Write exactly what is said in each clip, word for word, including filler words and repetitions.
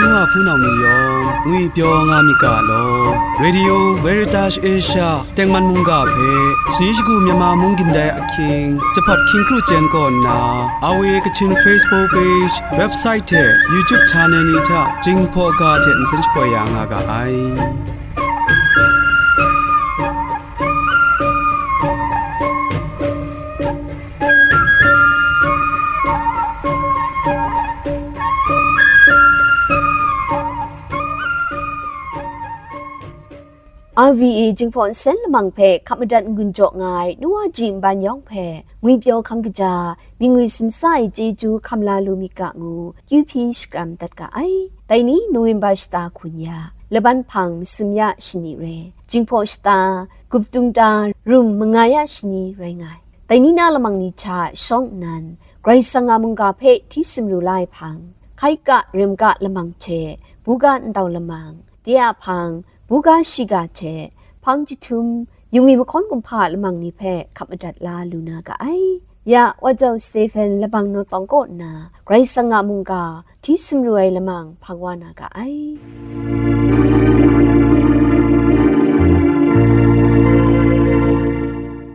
Nwa hpunau ni yawng ngwipyaw nga myit ga law. Radio Veritas Asia tengman mungga hpe shani shagu Myanmar mung gindai ahkying, jahpat hkying kru chyen kaw nna, A W A Kachin Facebook page, website hte YouTube channel ni hta Jinghpaw ga hte nsen shapoi ya nga ga ai. R V A Jinghpaw Nsen Lamang hpe hkap madat n-gun jaw nga ai Nuwa Ji Nban yawng hpe ngwipyaw hkam kaja, mingwi simsa ai chyeju hkam la lu myit ga ngu, kyu hpyi shakram dat ga ai. Dai ni November shata hkun ya, laban hpang masum ya shani rai, Jinghpaw shata, gup tung ta rum manga ya shani rai nga ai. Dai ni na lamang ni hta shawng nnan, Karai Kasang a mungga hpe hti sumru la ai hpang, hkai ka, rem ka lamang hte, buga ndau lamang, de a hpang, buga shiga hte, hpang jahtum, yungwi mahkawn kumhpa a lamang ni hpe hkap madat la lu na ga ai. Ya, Wa Jau Stephen Labang Naw Tawng kaw nna, Karai Kasang a mungga, hti sumru ai lamang hpang wa na ga ai.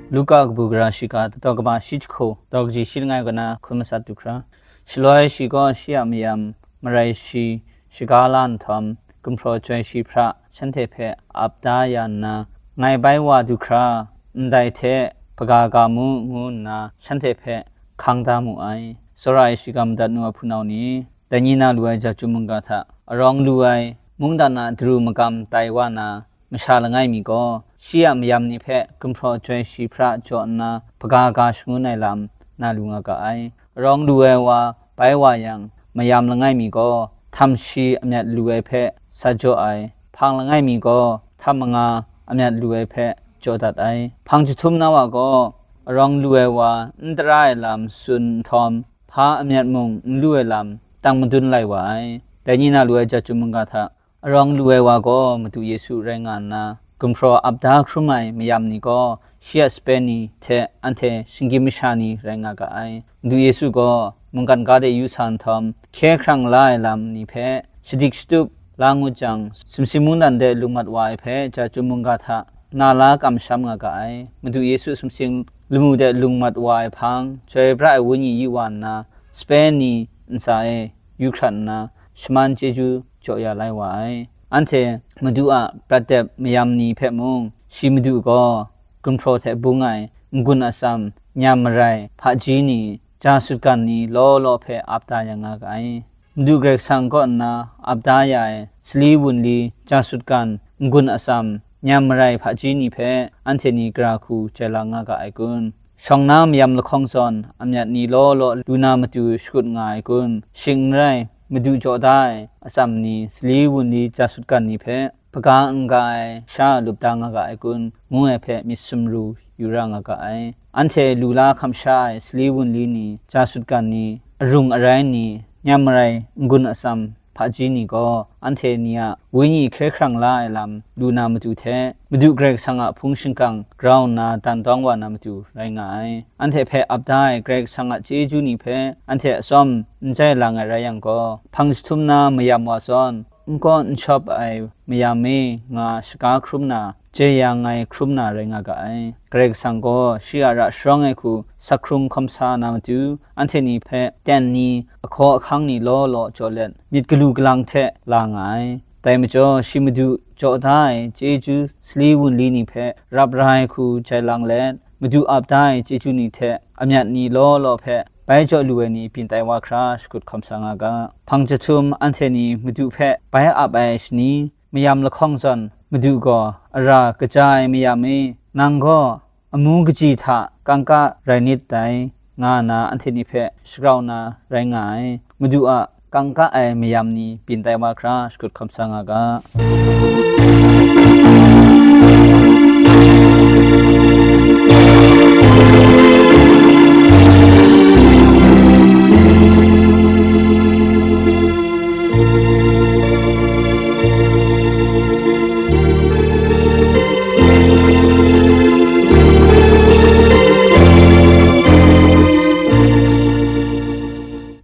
Luka kabu gara shiga, daw kaba shi jahku, daw kaji shi langai kaw na hkun masat du hkra. Shaloi shi gaw shi a mayam marai shi shaga la nhtawm, gumhpraw joi shi hpra shanhte hpe ap da ya nna, ngai bai wa du hkra, ndai hte hpaga ga mu, ngu nna shanhte hpe hkang da mu ai. Tsawra ai shiga madat nu a hpunau ni, dai ni na lu ai ja Chyum mungga hta arawng lu ai mungdan a daru magam tai wa na masha langai mi gaw, shi a mayam ni hpe gumhpraw joi shi hpra jaw nna, hpaga ga shangun ai lam na lu nga ga ai. Arawng lu ai wa bai wa yang, mayam langai mi gaw, htam shi amyat lu ai hpe sa jaw ai, hpang langai mi gaw, htam manga amyat lu ai hpe jaw dat ai. Hpang jahtum na wa gaw, arawng lu ai wa n tara ai lam tsun nhtawm, hpa amyat mung n lu ai lam tang madun lai wa ai. Dai ni na lu ai ja Chyum mungga hta arawng lu ai wa gaw Madu Yesu rai nga nna, gumhpraw ap da hkrum ai mayam ni gaw shi a sape ni hte anhte shinggyim masha ni rai nga ga ai. Madu Yesu gaw mungkan ga de yu sa nhtawm, hkye hkrang la ai lam ni hpe shadik shatup la ngut jang, sumsing mungdan de lung mat wa ai hpe ja Chyum mungga hta na la kamsham nga ga ai. Madu Yesu sumsing lamu de lung mat wa ai hpang, Chyoi pra ai Wenyi yu wa nna, sape ni ntsa e yu hkrat nna, shaman chyeju jaw ya lai wa ai. Anhte Madu a prat dep mayam ni hpe mung, shi Madu gaw gumhpraw hte bung ai n-gun atsam, nyam marai, hpaji ni, ja sutgan ni law law hpe ap da ya nga ga ai. Madu Karai Kasang kaw nna ap da ya ai sali wunli, ja sutgan, n-gun atsam, nyam marai hpaji ni hpe anhte ni gara hku jai lang nga ga ai kun? Shawng na mayam lahkawng zawn amyat ni law law lu na matu shakut nga ai kun? Shing n rai, Madu jaw da ai atsam ni, sali wunli, ja sutgan ni hpe hpaga n-ga ai sha lup da nga ga ai kun, ngu ai hpe myit sumru yu ra nga ga ai. Anhte lu la hkam sha ai sali wunli ni, ja sutgan ni, arung arai ni, nyam marai n-gun atsam hpaji ni gaw, anhte ni a wenyi hkye hkrang la ai lam lu na matu hte, Madu Karai Kasang a hpung shingkang grau nna dan dawng wa na matu rai nga ai. Anhte hpe ap da ai Karai Kasang a chyeju ni hpe anhte atsawm n jai lang ai rai yang gaw, hpang jahtum na mayam wa zawn, n kaw n shawp ai mayam e nga shaga hkrum na, jai yang ai hkrum na rai nga ga ai. Karai Kasang gaw shi a ra sharawng ai hku sak hkrung hkawm sa na matu, anhte ni hpe ten ni, ahkaw ahkang ni law law jaw let, myit galu galang hte la nga ai. Dai majaw, shi Madu jaw da ai chyeju sali wunli ni hpe rap ra ai hku jai lang let, Madu ap da ai chyeju ni hte amyat ni law law hpe bai jaw lu ai ni byin tai wa hkra shakut hkawm sa nga ga. Hpang jahtum anhte ni Madu hpe bai ap ai shani, mayam lahkawng zawn Madu gaw, "Ara kaja ai mayam e, nang gaw amu kaji hta kangka rai nit dai," nga nna anhte ni hpe shagrau na rai nga ai. Madu a kangka ai mayam ni byin tai wa hkra shakut hkawm sa nga ga.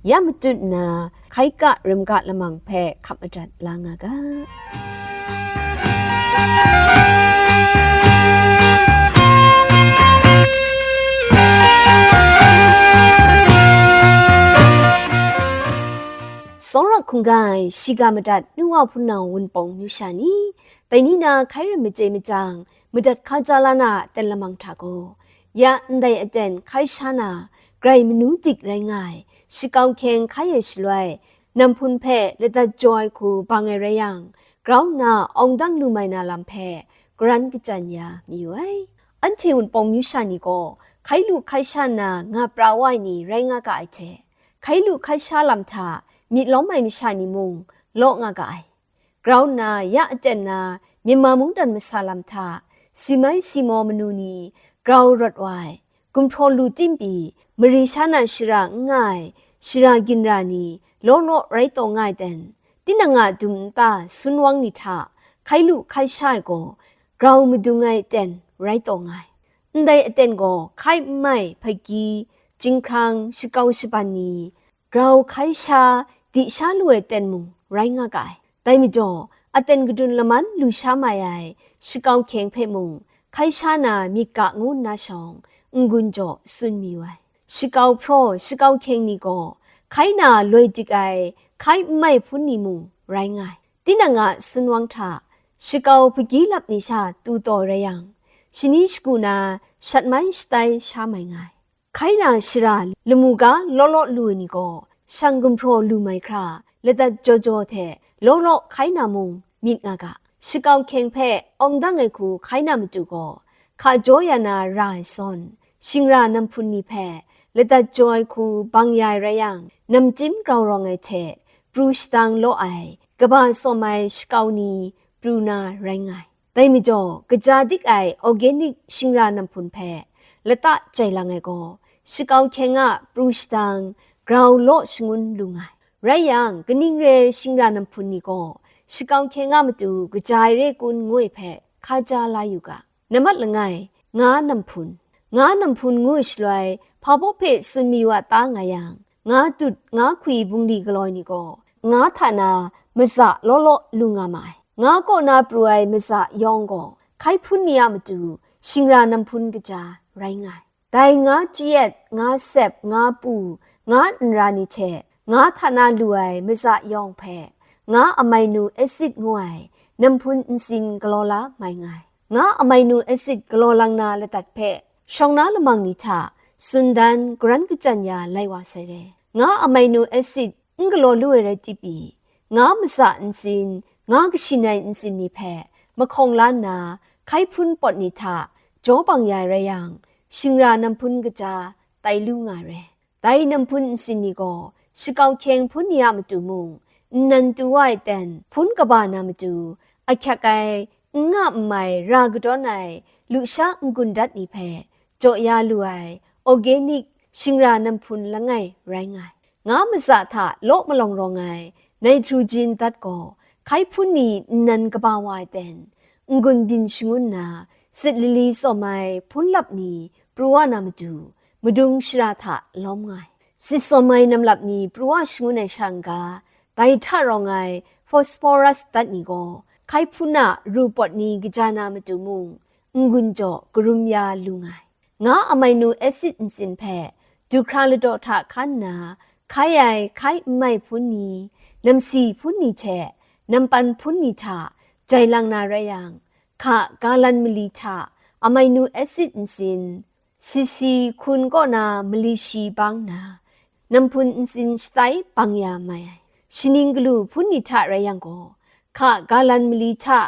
Ya matut nna, hkai ka rim ga lamang hpe hkap madat la nga ga. Tsawra hkungga ai shiga madat nu wa hpunau wunpawng myu sha ni, dai ni na hkai ram maje machyang, madat hkaja la na a aten lamang hta gaw, ya ndai aten hkai sha na, grai manu dik rai nga ai, shakau hkyeng hkai ai shaloi, nam hpun hpe ladat jaw ai hku bang ai rai yang, grau nna awng dang lu mai na lam hpe garan kachyan ya mayu ai. Anhte wunpawng myu sha ni gaw, hkai lu hkai sha nna nga pra wa ai ni rai nga ga ai hte, hkai lu hkai sha lam hta myit lawm ai masha ni mung law nga ga ai. Grau nna ya aten na Myanmar mungdan masa lam hta, si mai si maw manu ni grau rawt wa ai, gumhpraw lu tim pyi, mari sha na shara n nga ai, shara ginra ni law law rai taw nga ai ten, tinang a dum nta sunwang ni hta hkai lu hkai sha ai gaw, grau madung ai ten rai taw nga ai. Ndai aten gaw hkai n mai, hpagi, chyinghkrang, shakau shaban ni, grau hkai sha, di sha lu ai ten mung rai nga ga ai. Dai majaw, aten gadun laman lu sha mai ai shakau hkyeng hpe mung, hkai sha na myit ga ngu nna shawng, n-gun jaw tsun mayu ai. Shakau hpraw, shakau hkyeng ni gaw, hkai na loi dik ai, hkai n mai hpun ni mung rai nga ai. Tinang a sunwang hta, shakau hpagi lap ni sha tu taw rai yang, shani shagu na shat mai shatai sha mai nga ai. Hkai na shara lamu ga law law lu ai ni gaw, shang gumhpraw lu mai hkra, ladat jaw jaw hte law law hkai na mung myit nga ga. Shakau hkyeng hpe awng dang ai hku hkai na matu gaw, hka jaw ya na ra ai zawn, shingra nam hpun ni hpe ladat jaw ai hku bang ya ai rai yang, namchyim grau rawng ai hte pru shadang law ai, kaba tsawm ai shakau ni pru na rai nga ai. Dai majaw, kaja dik ai organic shingra nam hpun hpe lata jai lang ai gaw, shakau hkyeng a pru shadang, grau law shangun lu nga ai. Rai yang, kaning re ai shingra nam hpun ni gaw, shakau hkyeng a matu kaja ai re kun ngu ai hpe hkaja la yu ga. Nambat langai, nga nam hpun. Nga nam hpun ngu ai shaloi, hpa baw hpe tsun mayu a ta nga yang, nga tut, nga hkwi bungli galoi ni gaw, nga hta na maza law law lu nga ma ai. Nga kaw na pru ai maza yawng gaw, hkai hpun ni a matu shingra nam hpun kaja rai nga ai. Dai nga chyet, nga sep, nga pu, nga nra ni hte nga hta na lu ai maza yawng hpe, nga amino acid ngu ai nam hpun ntsin galaw la mai nga ai. Nga amino acid galaw lang na ladat hpe, shawng na lamang ni hta tsun dan garan kachyan ya lai wa sai re. Nga amino acid n galaw lu ai rai tim pyi, nga matsa ntsin, nga kashin ai ntsin ni hpe mahkawng la nna, hkai hpun pawt ni hta jaw bang ya ai rai yang, shingra nam hpun kaja tai lu nga ai re. Dai nam hpun ntsin ni gaw, shakau hkyeng hpun ni a matu mung, nnan tu wa ai ten, hpun kaba na matu, ahkyak ai, n nga n mai, ra kadawn ai, lusha n-gun dat ni hpe jaw ya lu ai, organic shingra nam hpun langai rai nga ai. Nga matsa hta law malawng rawng ai, nitrogen dat gaw, hkai hpun ni nnan kaba wa ai ten, n-gun byin shangun nna, sit lali tsawm ai hpun lap ni pru wa na matu, madung shara hta lawm nga ai. Sit tsawm ai namlap ni pru wa shangun ai sha n-ga, dai hta rawng ai phosphorus dat ni gaw, hkai hpun a ru pawt ni kaja na matu mung, n-gun jaw karum ya lu nga ai. Nga amino acid ntsin hpe, du hkra ladaw hta hkan nna, hkai ai hkai n mai hpun ni, namsi hpun ni hte nampan hpun ni hta jai lang na rai yang, hka galan mali hta amino acid ntsin, C C hkun kaw na mali shi bang nna, nam hpun ntsin shatai bang ya mai ai. Shaning galu hpun ni hta rai yang gaw, hka galan mali hta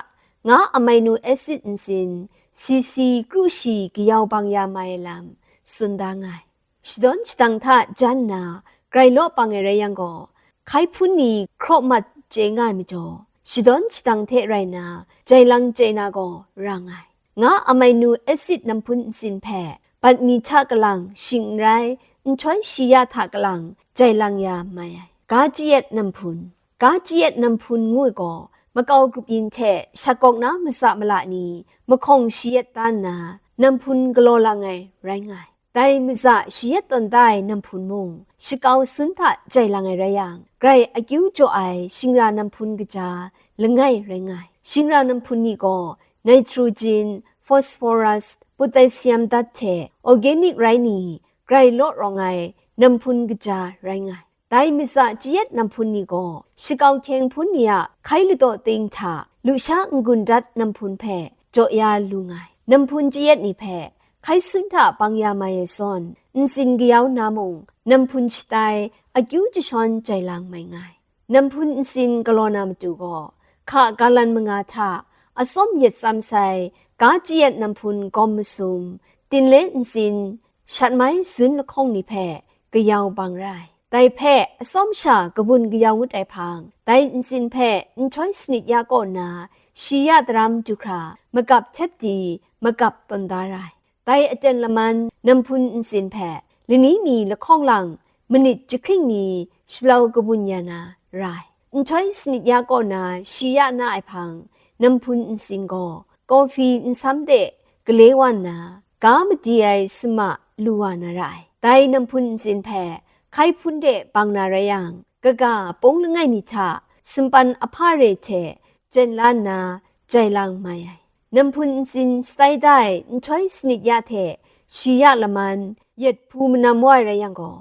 nga amino acid ntsin, C C kru shi kayau bang ya mai ai lam tsun da nga ai. Shadawn shadang hta jan nna, grai law bang ai rai yang gaw, hkai hpun ni hkraw mat chye nga ai majaw, shadawn shadang hte rai nna, jai lang chye na gaw ra nga ai. Nga amino acid nam hpun ntsin hpe, bat mi hta kalang shing n rai, nhtoi shi ya hta kalang jai lang ya mai ai. Ga chyet nam hpun. Ga chyet nam hpun ngu ai gaw, makau grup yin hte shakawk na matsa mala ni mahkawng shi yet da nna, nam hpun galaw lang ai rai nga ai. Dai matsa shi yet tawn da ai namhpun mung, shakau sun hta jai lang ai rai yang, grai akyu jaw ai shingra namhpun kaja langai rai nga ai. Shingra namhpun ni gaw nitrogen, phosphorus, potassium dat hte organic rai ni grai law rawng ai namhpun kaja rai nga ai. Dai matsa chayet namhpun ni gaw, shakau hkyeng hpun ni a hkai ladaw ting hta lusha n-gun dat namhpun hpe jaw ya lu nga ai. Namhpun chayet ni hpe hkai sun hta bang ya mai ai zawn, ntsin kayau na mung, namhpun shatai akyu jashawn jai lang mai nga ai. Namhpun ntsin galaw na matu gaw, hka galan manga hta atsawm yet tsam sai, ga chayet namhpun gawm masum, tinle ntsin, shat mai zun lahkawng ni hpe kayau bang ra ai. Dai hpe atsawm sha kabun kayau ngut ai hpang, dai ntsin hpe nhtoi sanit ya kaw nna, shi ya daram du hkra, magap htep di, magap tawn da ra ai. Dai aten laman namhpun ntsin hpe lani mi lahkawng lang, manit jahkring mi shalau kabun ya na ra ai. Nhtoi sanit ya kaw na shi ya na ai hpang, namhpun ntsin gaw kawhpi nsam de gale wa nna, ga madi ai suma lu wa na ra ai. Dai namhpun ntsin hpe hkai hpun de bang na rai yang, kaga pung langai mi hta sumpan ahpa re hte jen la nna jai lang mai ai. Namhpun ntsin shatai da ai nhtoi sanit ya hte shi ya laman yet hpu manam wa ai rai yang gaw,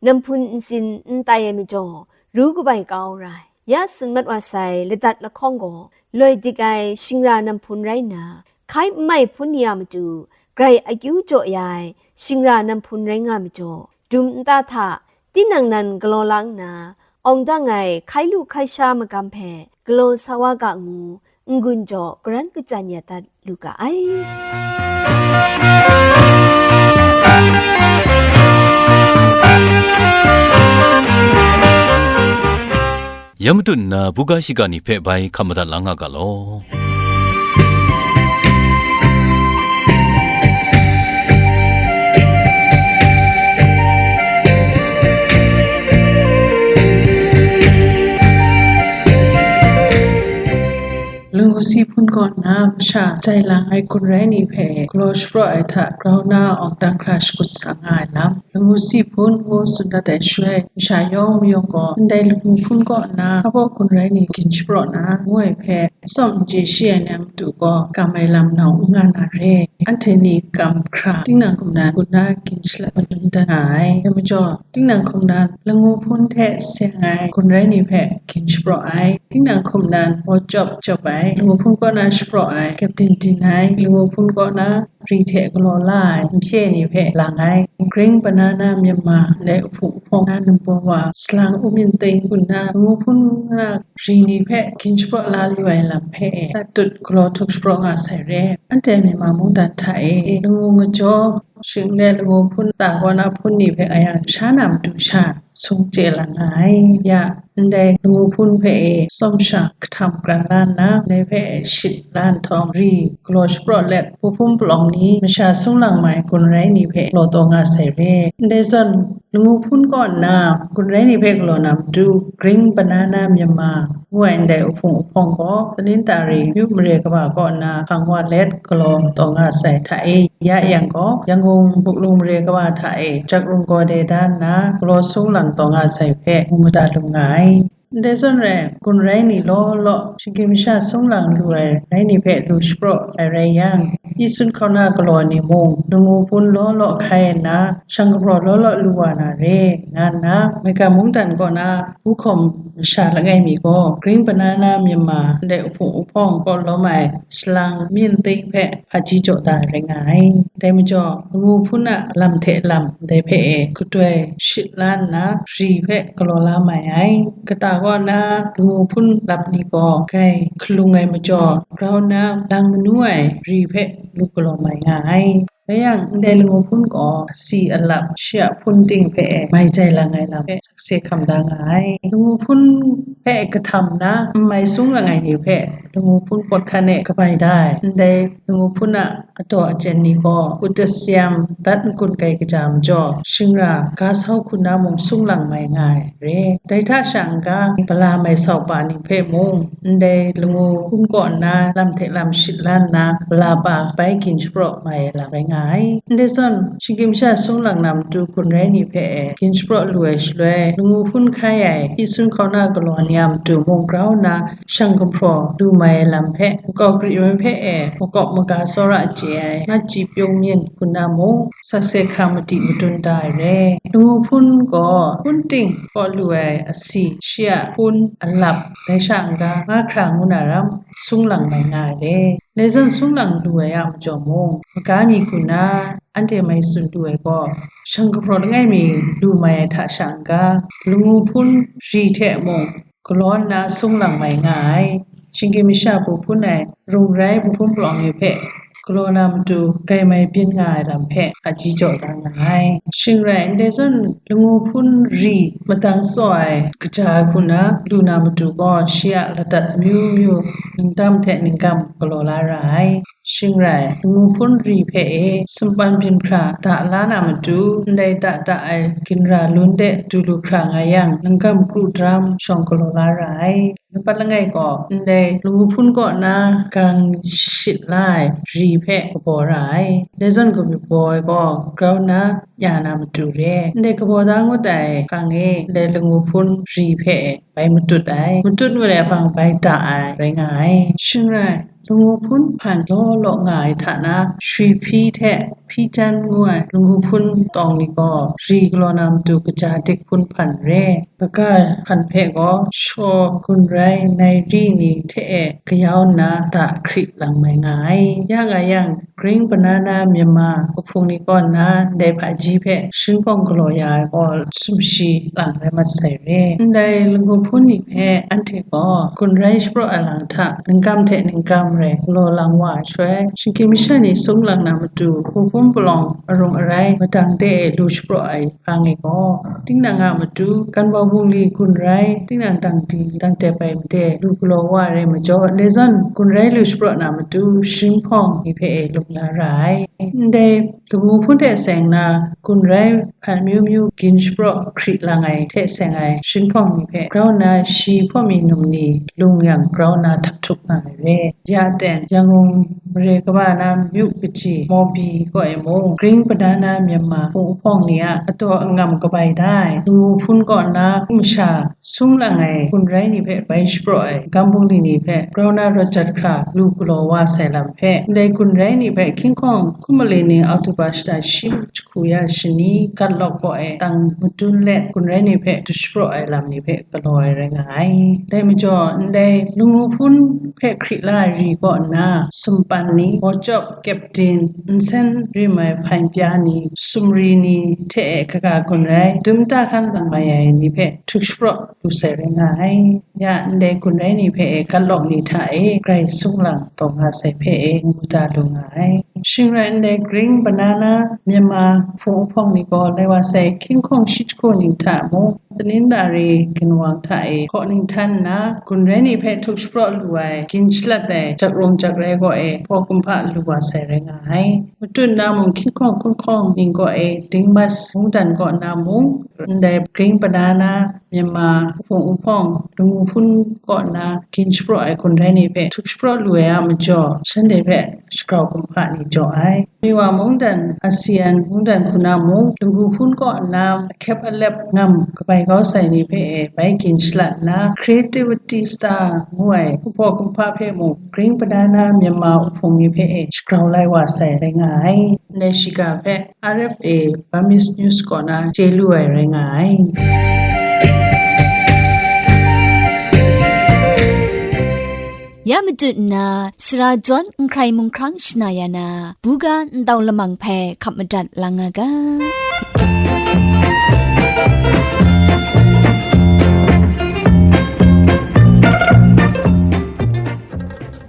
namhpun ntsin n tai ai majaw, ru kabai kau ra ai. Ya tsun mat wa sai ladat lahkawng gaw, loi dik ai shingra namhpun rai nna, hkai n mai hpun ni a matu, grai akyu jaw ya ai shingra namhpun rai nga majaw, dum nta hta tinang nan galaw la nna, awng dang ai hkai lu hkai sha magam hpe galaw sa wa ga ngu, n-gun jaw karan kachyan ya dat lu ga ai. Ya matut nna, buga shiga ni hpe bai hkap madat la nga ga law. Lung si hpun kaw nna masha jai lang ai gun rai ni hpe galaw shapraw ai hta grau na awng dang hkra shakut sa nga ai lam, lung si hpun ngu tsun dat ai shaloi, masha yawng mayawng gaw ndai lung hpun kaw nna hpa baw gun rai ni gin shapraw na ngu ai hpe, atsawm n chye shi ai ni a matu gaw, kam ai lam nau n nga na re. Anhte ni kam hkra, tinang hkum nan gun na gin shalat madun dan nga ai. Dai majaw, tinang hkum nan, lung hpun hte seng ai gun rai ni hpe gin shapraw ai. Tinang hkum nan, baw chyawp chyawp ai, lung hpun kaw na shapraw ai, kyep din din ai, lung hpun kaw na ri hte galaw la ai, nhpye ni hpe lang ai, Green Banana Myanmar, ndai uhpung uhpawng na number wa, salang u myin ting gun na, lung hpun na ri ni hpe gin shapraw la lu ai lam hpe e, tat tut galaw htuk shapraw nga sai re. Anhte Myanmar mungdan hta e, lung ngajaw, shing let lung hpun ta kaw na hpun ni hpe nga yang, sha na matu sha sung chye lang nga ai. Ya, ndai lung hpun hpe e, atsawm sha kahtam kran la nna, ndai hpe e shit la nhtawm, ri galaw shapraw let, hpu hpum palawng ni masha sung lang mai gun rai ni hpe galaw taw nga sai re. Ndai zawn, lung hpun kaw nna gun rai ni hpe galaw na matu, Green Banana Myanmar ngu ai ndai uhpung uhpawng gaw, Tanintari myu mare kaba kaw nna hkang wa let galaw taw nga sai hta e, ya yang gaw, Yangon Buklung mare kaba hta e, jak rung gaw de da nna, galaw sung lang taw nga sai hpe mu mada lu nga ai. Ndai zawn rai, gun rai ni law law, shinggyim masha sung lang lu ai rai ni hpe lu shapraw ai rai yang, Isun hkauna galaw ni mung, lung hpun law law hkai nna, shang galaw law law lu wa na re, nga nna, Maigan mungdan kaw na, Bukhawm masha langai mi gaw, Green Banana Myanmar ndai uhpung uhpawng kaw lawm ai salang myin ting hpe hpaji jaw da ai rai nga ai. Dai majaw, lung hpun a lam hte lam ndai hpe e, katoi shit la nna, ri hpe galaw la mai ai. Kata kaw na lung hpun lap ni gaw, grai hkalung ai majaw, grau nna lang manu ai ri hpe lu galaw mai nga ai. Rai yang, ndai lung hpun gaw asi alap shi a hpun ting hpe mai jai lang ai lam hpe sakse hkam da nga ai. Lung hpun hpe kahtam na, n mai sung lang ai ni hpe lung hpun pawt hkan e kabai da ai. Ndai lung hpun a ataw achyen ni gaw, potassium dat n-gun kai kaja majaw, shingra ga sau hku na mung sung lang mai nga ai re. Dai hta sha n-ga, bala mai sau pa ni hpe mung, ndai lung hpun kaw nna lam hte lam shit la nna, bala pa bai gin shapraw mai ai lam rai nga ai. Ndai zawn, shinggyim masha sung lang na matu gun rai ni hpe e gin shapraw lu ai shaloi, lamu hpun hkai ai hpyi sun hkauna galaw ni a matu mung grau nna shang gumhpraw lu mai ai lam hpe, makau gri ai hpe e makawp maga tsawra chye ai Matji Pyung Myin hku na mung, sakse hkang madi madun da ai re. Lamu hpun gaw hpun ting kaw lu ai asi, shi a hpun alap, dai sha n-ga mahkra ngu na ram, sung lang mai nga ai re. Dai zawn sung lang lu ai a majaw mung, maga mi hku na anhte mai tsun lu ai gaw, shang gumhpraw langai mi lu mai ai hta sha n-ga, lamu hpun ri hte mung galaw nna sung lang mai nga ai. Shinggyim masha bu hpun ai, rung rai bu hpun palawng ni hpe galaw na matu grai mai byin nga ai lam hpe hpaji jaw da nga ai. Shing rai, ndai zawn lamu hpun ri madang tsaw ai kaja ai hku na lu na matu gaw, shi a ladat amyu myu ningdam hte ninggam galaw la ra ai. Shing rai, lamu hpun ri hpe e sumpan byin hkra da la na matu, ndai da da ai ginra lun de du lu hkra nga yang, ninggam kru daram shawng galaw la ra ai. Lapat langai gaw, ndai lamu hpun kaw na gang shit la ai ri hpe kabaw ra ai. Dai zawn kabaw ai gaw, grau nna ya na matu re. Ndai kabaw da ngut ai hpang e, ndai lamu hpun ri hpe bai matut ai. Matut ngut ai hpang bai da ai rai nga ai. Shing rai, lamu hpun hpan law law nga ai hta na, shwi hpyi hte hpyi jan ngu ai lamu hpun tawng ni gaw, ri galaw na matu kaja dik hpun hpan re. Kaga hpan hpe gaw, shaw, gun rai, nai ri ni hte e kayau nna da hkrit lang mai nga ai. Ya nga yang, Green Banana Myanmar Wuhpung ni kaw nna ndai hpaji hpe shingbawng galaw ya ai gaw sumshi lang rai mat sai re. Ndai lamu hpun ni hpe anhte gaw gun rai shapraw ai lang hta, ninggam hte ninggam rai galaw lang wa ai shaloi, shinggyim masha ni sung lang na matu, bu hpun palawng arung arai madang de e lu shapraw ai hpang e gaw, tinang a matu, ganbau bungli gun rai, tinang dang di, dang dep ai made, lu galaw wa ai rai majaw, ndai zawn gun rai lu shapraw na matu, shinghpawng ni hpe e lung la ra ai. Ndai lamu hpun hte seng na, gun rai hpan myu myu gin shapraw hkri lang ai hte seng ai shinghpawng ni hpe grau nna shi hpawmi num ni lung yang grau nna htak htuk nga ai re. Ya ten, Yangon mare kaba na myu kaji Mawbi kaw e mung, Green Banana Myanmar hpung hpawng ni a ataw angam kabai da ai, lamu hpun kaw nna masha sung lang ai gun rai ni hpe bai shapraw ai, gam bungli ni hpe grau nna rawt jat hkra lu galaw wa sai lam hpe, ndai gun rai ni hpe hkying hkawng hkum mali ning Oktoba shata shi muk jahku ya shani, Gatlawk kaw e tang madun let, gun rai ni hpe du shapraw ai lam ni hpe galaw ai rai nga ai. Dai majaw, ndai lamu hpun hpe hkri la ai ri kaw nna, sumpan ni, bawcawp, kyepdin, nsen rim ai hpain pya ni, sumri ni hte e kaga gun rai, dum ta hkan lang mai ai ni hpe htuk shapraw lu sai rai nga ai. Ya, ndai gun rai ni hpe e Gatlawk ni hta e grai sung lang taw nga sai hpe e ngu da lu nga ai. Shing rai ndai, Green Banana Myanmar hpung hpawng ni gaw lai wa sai hkying hkawng shi jahku ning hta mung, Tanindari ginwang hta e hkaw ning htan nna, gun rai ni hpe htuk shapraw lu ai, gin shalat ai, jak rung jak rai gaw e, hpaw kumhpa lu wa sai rai nga ai. Matut na mung, hkying hkawng hkun hkawng ning kaw e, Dingmas mungdan kaw na mung, ndai Green Banana Myanmar hpung hpawng, lamu hpun kaw na gin shapraw ai gun rai ni hpe htuk shapraw lu ai a majaw, shanhte hpe shagrau kumhpa ni jaw ai. Miwa mungdan, ASEAN mungdan hku na mung, lamu hpun kaw na ahkyep alep ngam kabai kau sai ni hpe e bai gin shalat nna, Creativity Star ngu ai hpaw kumhpa hpe mung, Green Banana Myanmar Wuhpung ni hpe e shagrau lai wa sai rai nga ai. Ndai shiga hpe R F A Burmese News kaw na chye lu ai rai nga ai. Ya matut nna, sara jawn n hkrai mung hkrang shana ya na, buga ndau lamang hpe hkap madat lang nga ga.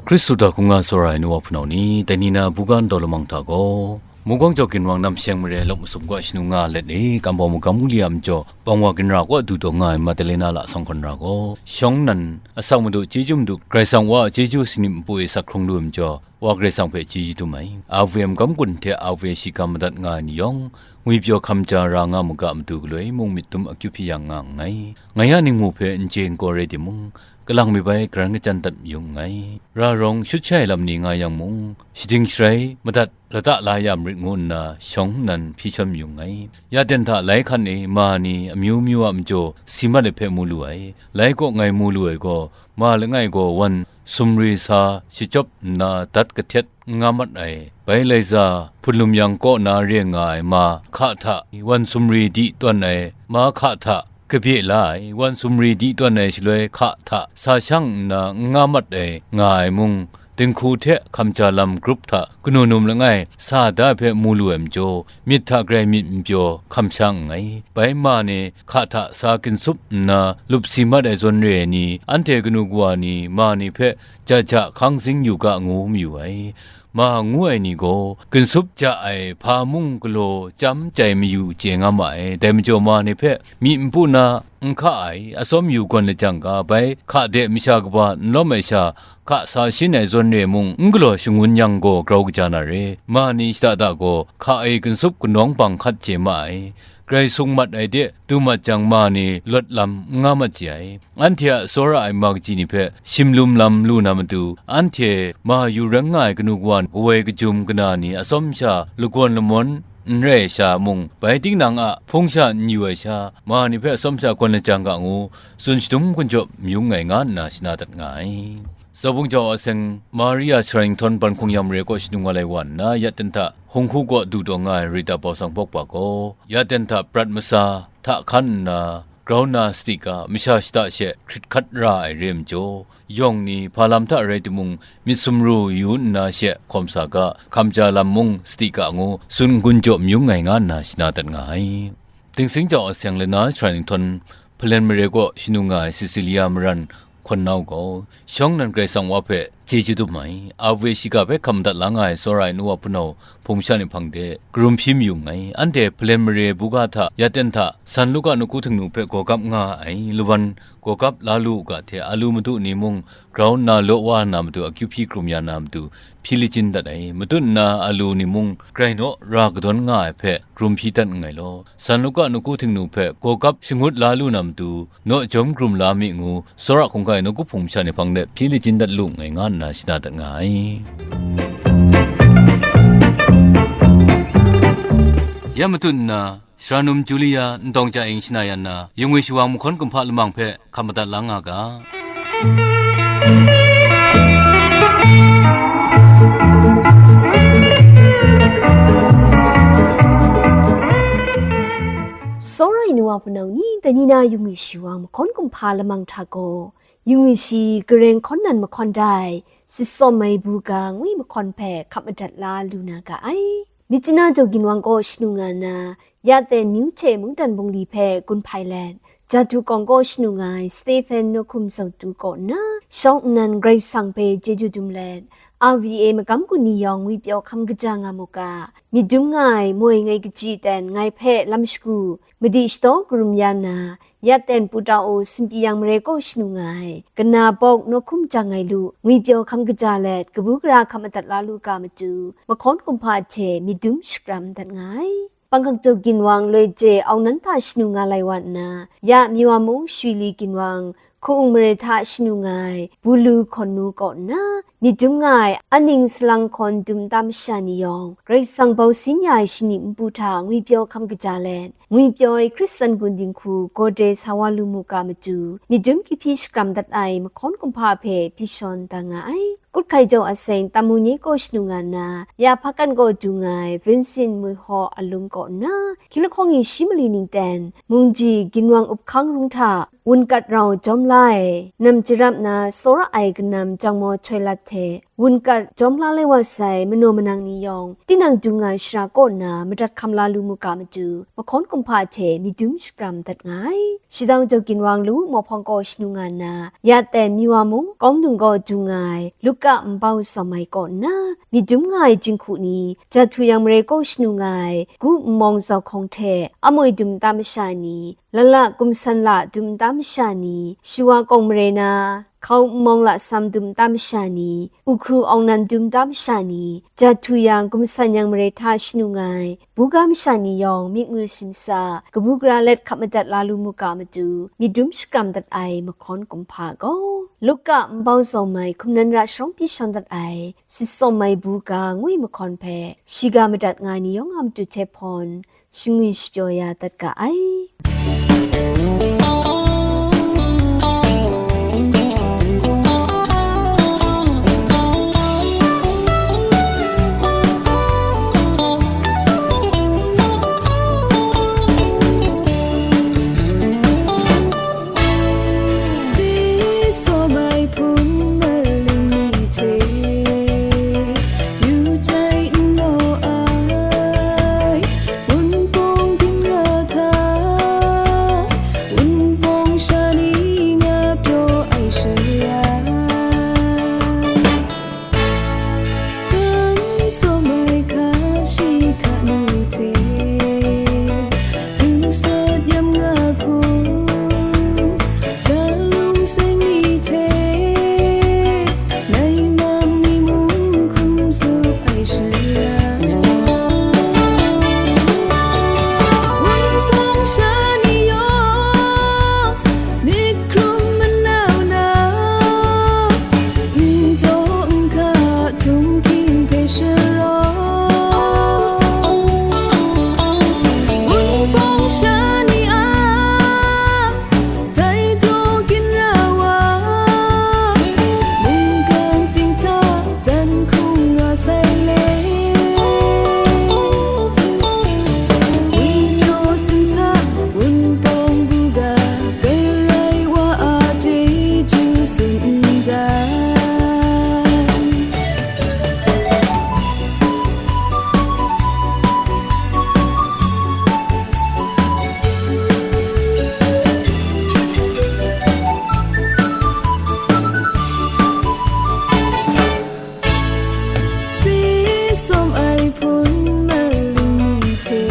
Hkristu hta hkungga tsawra ai nu wa hpunau ni, dai ni na buga ndau lamang hta gaw, Mungkawng Jaw Ginwang Namsheng mare Lawk Masum kaw shanu nga let e, Kambawng Magam Wungli a majaw, Bawng wa ginra kaw du taw nga ai Madalena Lasawng Hkawn Ra gaw, shawng nnan, asak madu, chyeju madu, Karai Kasang wa a chyeju sanit npu e sak hkrung lu ai majaw, Wa Karai Kasang hpe chyeju dum ai. A V M gam kun hte a V M shiga madat nga ai ni yawng, ngwipyaw hkam ja ra nga mu ga matu galoi mung myit dum akyu hpyi yang nga nngai. Ngai a ningmu hpe n chye n gaw rai timung, kalang mi bai karan kachyan dat mayung nngai. Ra rawng shut shai lam ni nga yang mung, shading sharai madat lata la ya marit ngu nna shawng nnan hpyi shan mayung nngai. Ya ten hta lai hkan e ma ni amyu myu a majaw si mat ai hpe mu lu ai. Lai kaw ngai mu lu ai gaw, ma langai gaw wan sumri sa shachyawp nna dat kahtet n nga mat ai. Bai laiza hpunlum yang kaw na re nga ai ma hka hta wan sumri di tawn ai, ma hka hta kabye la ai, wan sumri di tawn ai shaloi hka hta sa shang nna n nga mat ai nga ai mung, dinghku hte hkamja lam grup hta kanu num langai sa da ai hpe mu lu ai majaw, myit hta grai myit n pyaw hkamshang nngai. Bai ma ni hka hta sa ginsup nna lup si mat ai zawn re ai ni, anhte kanu kawa ni ma ni hpe ja ja hkang zing yu ga ngu mayu ai. Ma ngu ai ni gaw, ginsup ja ai hpa mung galaw chyam chyai mayu chye nga ma ai. Dai majaw ma ni hpe myi npu na n hka ai, atsawm yu gawn lajang ga, bai hka de masha kaba n lawm ai sha, hka sa shin ai zawn re mung n galaw shangun yang gaw grau kaja na re. Ma ni shada da gaw, hka e ginsup kanawng bang hkat chye ma ai. Grai sung mat ai de, du mat jang ma ni lawt lam n nga mat chye ai. Anhte a tsawra ai ma kaji ni hpe shim lum lam lu na matu, anhte ma yu ran nga ai kanu kawa kawoi kajum kana ni atsawm sha lagawn lamawn n rai ai sha mung, bai tinang a hpung sha n yu ai sha, ma ni hpe atsawm sha gawn lajang ga ngu, tsun shadum gun jaw mayung ai nga nna shana dat nga ai. Zaubung jau a seng Maria Charlington ban hkung yang mare kaw shanu nga lai wa nna, ya ten hta hung hku kaw du taw nga ai Rita Bawsang Pawk pa gaw, ya ten hta prat masa hta hkan nna, grau nna sadi ga, masha shada she hkrit hkat ra ai re ai majaw, yawng ni hpa lam hta rai timung, myit sumru yu nna she hkawm sa ga, hkamja lam mung sadi ga ngu, tsun n-gun jaw mayung ai nga nna shana dat nga ai. Dingsing jau a seng lana shara nhtawm, Hpalen mare kaw shanu nga ai Cecilia Maran hkawn nau gaw, shawng nnan Karai Kasang wa hpe chyeju dum ai, a we shiga hpe hkam madat la nga ai tsawra ai nu wa hpunau hpung sha ni hpang de, karum hpyi mayu nngai. Anhte Hpalen mare buga hta, ya ten hta, San Luka nawku Htingnu hpe gawgap nga ai, lawan gawgap la lu u ga hte, alu madu ni mung grau nna law wa na matu akyu hpyi hkrum ya na matu hpyi lachin dat ai, matut nna alu ni mung grai naw ra kadawn nga ai hpe hkrum hpyi dat nngai law, San Luka nawku Htingnu hpe gawgap shangut la lu na matu, naw jawm hkrum la mi ngu, tsawra hkungga ai nawku hpung masha ni hpang de hpyi lachin dat lu nngai nga nna shana dat nga ai. Ya matut nna, Shara num Julia ntawng ja ing shana yan na, yungwi shawang mahkawn kumhpa lamang hpe hkam madat la nga ga. Tsawra ai nu wa hpunau ni, dai ni na yungwi shawang mahkawn kumhpa lamang hta gaw, yungwi shi gareng hkawn nan mahkawn dai, sitsawm ai buga ngwi mahkawn hpe hkap madat la lu na ga ai. Myitkyina Jau Ginwang kaw shanu nga na, ya ten myu hte mungdan bungli hpe gun hpai let, Jahtu kawng kaw shanu nga ai Stephen Nawhkum Zautu kaw nna, shawng nnan Karai Kasang hpe chyeju dum let, R V A magam gun ni yawng ngwipyaw hkam kaja nga mu ga, myit dum nga ai moi ngai kaji ten ngai hpe lam shagu, madi shadaw karum ya nna, ya ten Pu Tau Sunpyi Yang mare kaw shanu nga ai, kana bawk nawhkum jang ai lu, ngwipyaw hkam kaja let, kabu gara hkam madat la lu ga matu, mahkawn kumhpa hte myit dum shakram dat nga ai. Bangkok Jau Ginwang loi je aung nan hta shanu nga lai wa nna, ya Miwa mung Shwi Li Ginwang, Hku-ung mare hta shanu nga ai Bulu hkawn nu kaw nna, myit dum nga ai aning salang hkawn dum nta masha ni yawng, Karai Kasang bau sin ya ai shani npu hta ngwipyaw hkam kaja let, ngwipyaw ai Hkristan gun dinghku gawde sa wa lu mu ga matu, myit dum kyu hpyi shakram dat ai mahkawn kumhpa hpe hpyi shawn da nga ai. Kut Hkai Jau a seng Tamu Nye kaw shanu nga nna, ya Hpakan kaw du nga ai Vincent Muihaw Alum kaw nna, hkying lahkawng e shi mali ning ten, Mungji Ginwang Up Hkang Rung hta, wunkat rau jawm la ai, nam jarap na tsawra ai kanam jangmaw htoi lat hte, wunkat jawm la lai wa sai manaw manang ni yawng, tinang dung ai shara kaw nna madat hkam la lu mu ga matu, mahkawn kumhpa hte myit dum shakram dat nga ai. Shadau Jau Ginwang Lawu Mawhpawng kaw shanu nga nna, ya ten Miwa mung Kawng Dung kaw du nga ai, Luka Nbau Zawmai kaw nna, myit dum nga ai jinghku ni, Jahtu Yang mare kaw shanu nga ai, Gu Nmawng Zau Hkawng hte, amoi dum nta masha ni, Lala Kum San La dum nta masha ni, shawa kawng mare na, hkau nmawng lasam dum nta masha ni, uhkru awng nan dum nta masha ni, jat htu yang, gumsan yang mare hta shanung ai, buga masha ni yawng myit ngu simsa, kabu gara let hkap madat la lu mu ga matu, myit dum shakram dat ai mahkawn kumhpa gaw, Luka nbau zawng mai hkum nan ra sharawng pyi shawn dat ai, sitsawm ai buga ngwi mahkawn hpe, shiga madat nga ai ni yawng a matu hte hpawn, shingwi shapyaw ya dat ga ai. Si sawm ai hpun maling ni hte, yu jai n law ai, Wunpawng ginra hta, wunpawng sha ni nga pyaw ai shara, san sawm ai hka shi hka ni hte, du sat yam nga hkum, Dalung seng ni hte, nai mam ni mung hkum tsup ai shara, wunpawng sha ni yawng, myit hkrum manau na, n taw n hka htung hking hpe sharawng, wunpawng sha ni a, dai daw ginra wa, mungkan ting hta dan hkung nga sai le. Wunpyaw simsa, wunpawng buga, Karai wa a chyeju tsun ndai. Si sawm ai hpun maling ni hte,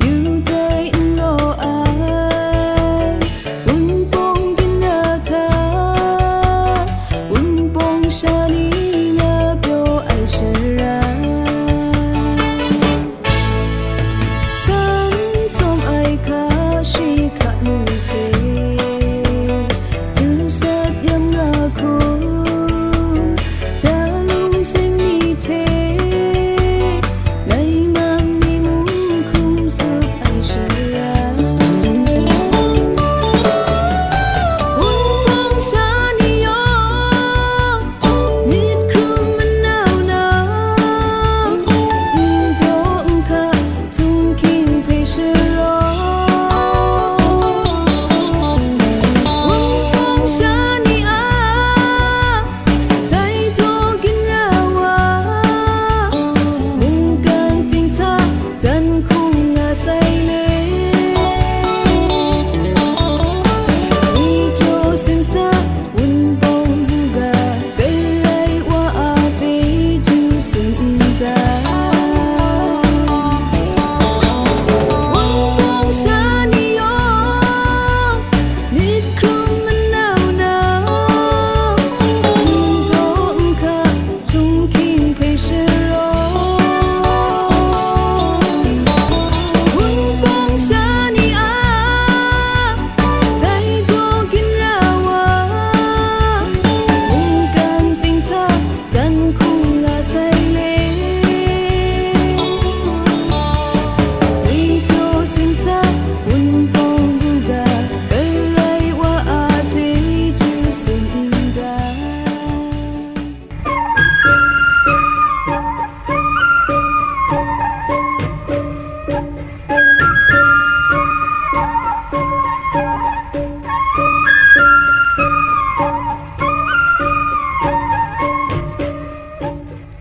yu dai n law ai, wunpawng ginra hta, wunpawng sha ni nga pyaw ai shara, san sawm ai hka shi hka ni hte, du sat yam nga hkum, Dalung seng ni hte,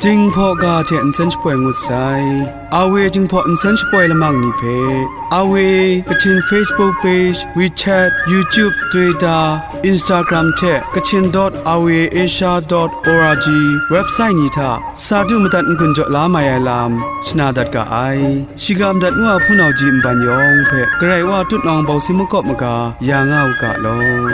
Jinghpaw ga hte nsen shapoi ngut sai. Awe Jinghpaw nsen shapoi lamang ni hpe, Awe Kachin Facebook page, WeChat, YouTube, Twitter, Instagram hte Kachin dot awe asia dot org website ni hta sa du madat n-gun jaw la mai ai lam shana dat ga ai. Shiga madat ngu a hpunau ji nban yawng hpe Karai Wa tutnawng bawsi makawp maga ya nga u ga law.